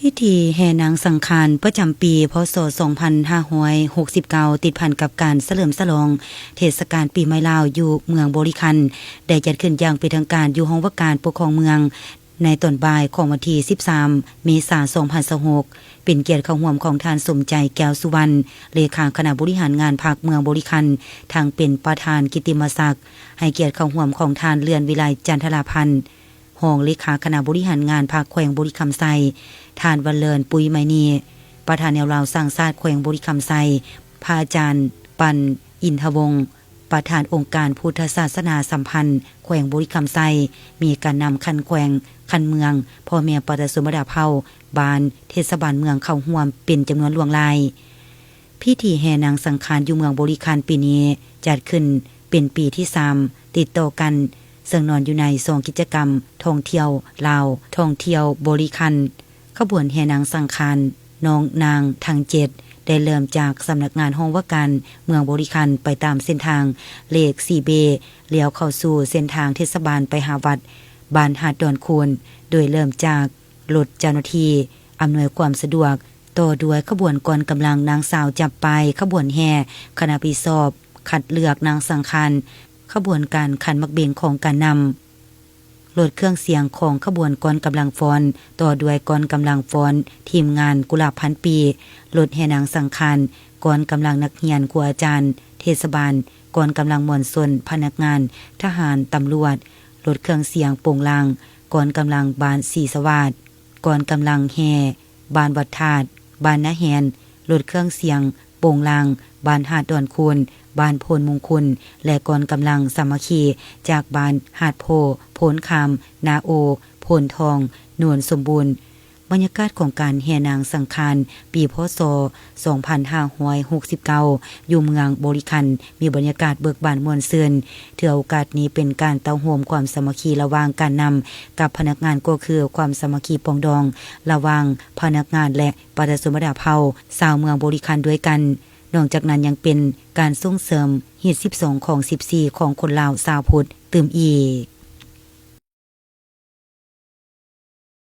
ພິທີແຫ່ນາງສັງຂານປະຈຳປີ ພ.ສ. ສອງພັນຫ້າຮ້ອຍຫົກສິບເກົ້າ ຕິດພັນກັບການສະເຫຼີມສະຫຼອງເທດສະການປີໃໝ່ລາວ ຢູ່ເມືອງບໍລິຄັນ ໄດ້ຈັດຂຶ້ນຢ່າງເປັນທາງການຢູ່ຫ້ອງວ່າການປົກຄອງເມືອງ ໃນຕອນບ່າຍຂອງວັນທີສິບສາມ ເມສາ ສອງພັນຊາວຫົກ ເປັນກຽດເຂົ້າຮ່ວມຂອງທ່ານ ສົມໃຈ ແກ້ວສຸວັນ ເລຂາຄະນະບໍລິຫານງານພັກເມືອງບໍລິຄັນ ທັງເປັນປະທານກິດຕິມະສັກ, ໃຫ້ກຽດເຂົ້າຮ່ວມຂອງທ່ານ ເລື່ອນວິໄລ ຈັນທະລາພັນ ຮອງເລຂາຄະນະບໍລິຫານງານພັກແຂວງບໍລິຄຳໄຊ, ທ່ານ ວັນເລີນ ປຸ້ຍໄມນີ ປະທານແນວລາວສ້າງຊາດແຂວງບໍລິຄຳໄຊ, ພະອາຈານ ປັນ ອິນທະວົງ ປະທານອົງການພຸດທະສາສະໜາສຳພັນແຂວງບໍລິຄຳໄຊ, ມີການນຳຂັ້ນແຂວງ, ຂັ້ນເມືອງ, ພໍ່ແມ່ປະຊາຊົນບັນດາເຜົ່າ, ບ້ານ, ເທດສະບານເມືອງເຂົ້າຮ່ວມເປັນຈຳນວນຫຼວງຫຼາຍ. ພິທີແຫ່ນາງສັງຂານຢູ່ເມືອງບໍລິຄັນປີນີ້ຈັດຂຶ້ນເປັນປີທີສາມຕິດຕໍ່ກັນ, ເຊິ່ງນອນຢູ່ໃນຊ່ວງກິດຈະກຳທ່ອງທ່ຽວລາວ, ທ່ອງທ່ຽວບໍລິຄັນ. ຂະບວນແຫ່ນາງສັງຂານນ້ອງນາງທັງເຈັດ ໄດ້ເລີ່ມຈາກສຳນັກງານຫ້ອງວ່າການເມືອງບໍລິຄັນ ໄປຕາມເສັ້ນທາງເລກສີ່ເບ ລ້ຽວເຂົ້າສູ່ເສັ້ນທາງເທດສະບານໄປຫາວັດບ້ານຫາດດອນຄູນ, ໂດຍເລີ່ມຈາກລົດເຈົ້າໜ້າທີ່ອຳນວຍຄວາມສະດວກ, ຕໍ່ດ້ວຍຂະບວນກອງກຳລັງນາງສາວຈັບປາຍ, ຂະບວນແຫ່ຄະນະຜິດຊອບຄັດເລືອກນາງສັງຂານ, ຂະບວນການຂັນໝາກເບັງຂອງການນຳ, ລົດເຄື່ອງສຽງຂອງຂະບວນກອງກຳລັງຟ້ອນ, ຕໍ່ດ້ວຍກອງກຳລັງຟ້ອນທີມງານກຸຫຼາບພັນປີ, ລົດແຫ່ນາງສັງຂານ, ກອງກຳລັງນັກຮຽນ, ຄູອາຈານ, ເທດສະບານ, ກອງກຳລັງມວນຊົນ, ພະນັກງານ, ທະຫານ, ຕຳຫຼວດ, ລົດເຄື່ອງສຽງໂປງລາງ, ກອງກຳລັງບ້ານສີສະຫວາດ, ກອງກຳລັງແຫ່ບ້ານວັດທາດ, ບ້ານນາແຮນ, ລົດເຄື່ອງສຽງໂປງລາງ ບ້ານຫາດດອນຄູນ, ບ້ານໂພນມຸງຄຸນ ແລະ ກອງກຳລັງສາມັກຄີຈາກບ້ານຫາດໂພ, ໂພນຄາມ, ນາໂອ, ໂພນທອງ, ໂນນສົມບູນ. ບັນຍາກາດຂອງການແຫ່ນາງສັງຂານປີ ພ.ສ. ສອງພັນຫ້າຮ້ອຍຫົກສິບເກົ້າ ຢູ່ເມືອງບໍລິຄັນ ມີບັນຍາກາດເບີກບານມ່ວນຊື່ນ. ຖືໂອກາດນີ້ເປັນການເຕົ້າໂຮມຄວາມສາມັກຄີລະຫວ່າງການນຳກັບພະນັກງານ, ກໍຄືຄວາມສາມັກຄີປອງດອງລະຫວ່າງພະນັກງານ ແລະ ປະຊາຊົນບັນດາເຜົ່າຊາວເມືອງບໍລິຄັນດ້ວຍກັນ. ນອກຈາກນັ້ນຍັງເປັນການສົ່ງເສີມຮີດສິບສອງ ຄອງສິບສີ່ ຂອງຄົນລາວຊາວພຸດຕື່ມອີກ.